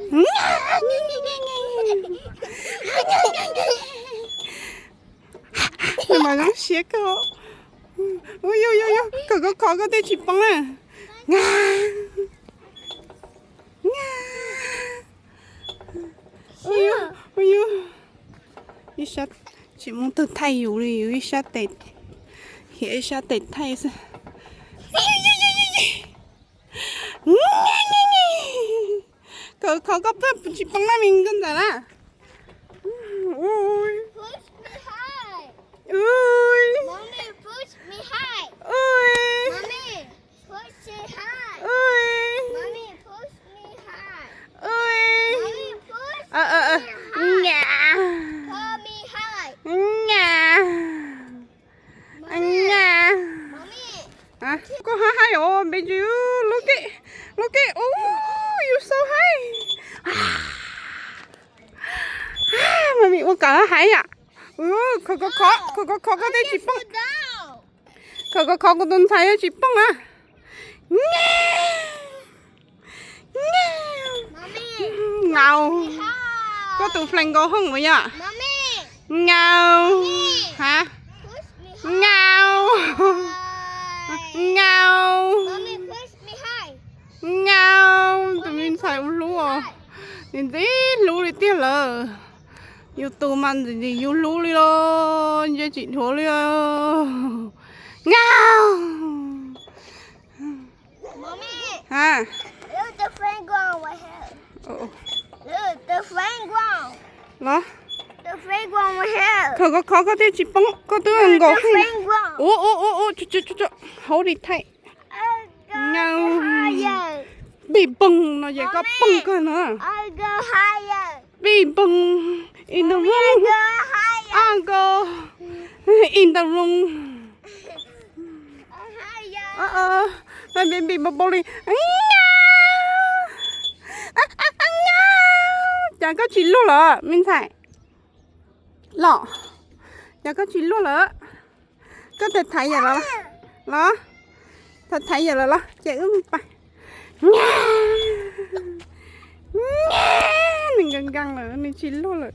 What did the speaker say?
Nws mas zoo siab kawg. Ua yog yog yog, khaws khaws khaws koj thiaj tsis poob na. Ua yog, ua yog. Ib sab, tsis muaj twg thaij yus li, yus ib sab tes, hiam ib sab tes thaij xwb. Khaws khaws koj thiaj tsis poob na me koj ntxawm na. Ui. Ui. Ui. Ui. Ui. Ui. Nga. Nga. Nga. Koj haj haib os, baby, look at, look at, oh, you so high. Mami ua kom haj haib yom. Khaws khaws khaws khaws koj thiaj tsis poob. Khaws khaws khaws kuv tus ntxhais thiaj tsis poob na. Ngaus. Koj tus flank nkaus hooj ua yom. Ngaus. Ha. Ngaus. Ngaus. Ngaus, tus me ntxhais ua hlub os. Ntxim ntxim hlub li tiag lawm. Yus tus mas ntxim ntxim yus hlub li los ntshe tsis dhuav li os. Ngaus. Ha. Los. Khaws khaws khaws koj thiaj tsis poob, koj twb nkaus heej. Ua ua ua ua, hold it tight. Ngaus. Pij poog no ces koj poog kawg no. Pij poog. In the room. Uncle. In the room. Baby npau npau li. Cas koj tsis luag lawm me ntxhais? Los, cas koj tsis luag lawm? Koj thaiv thaiv yam los, los, thaiv thaiv yam lawm los ces wb mus pais. Nws nkees nkees lawm, nws tsis luag lawm.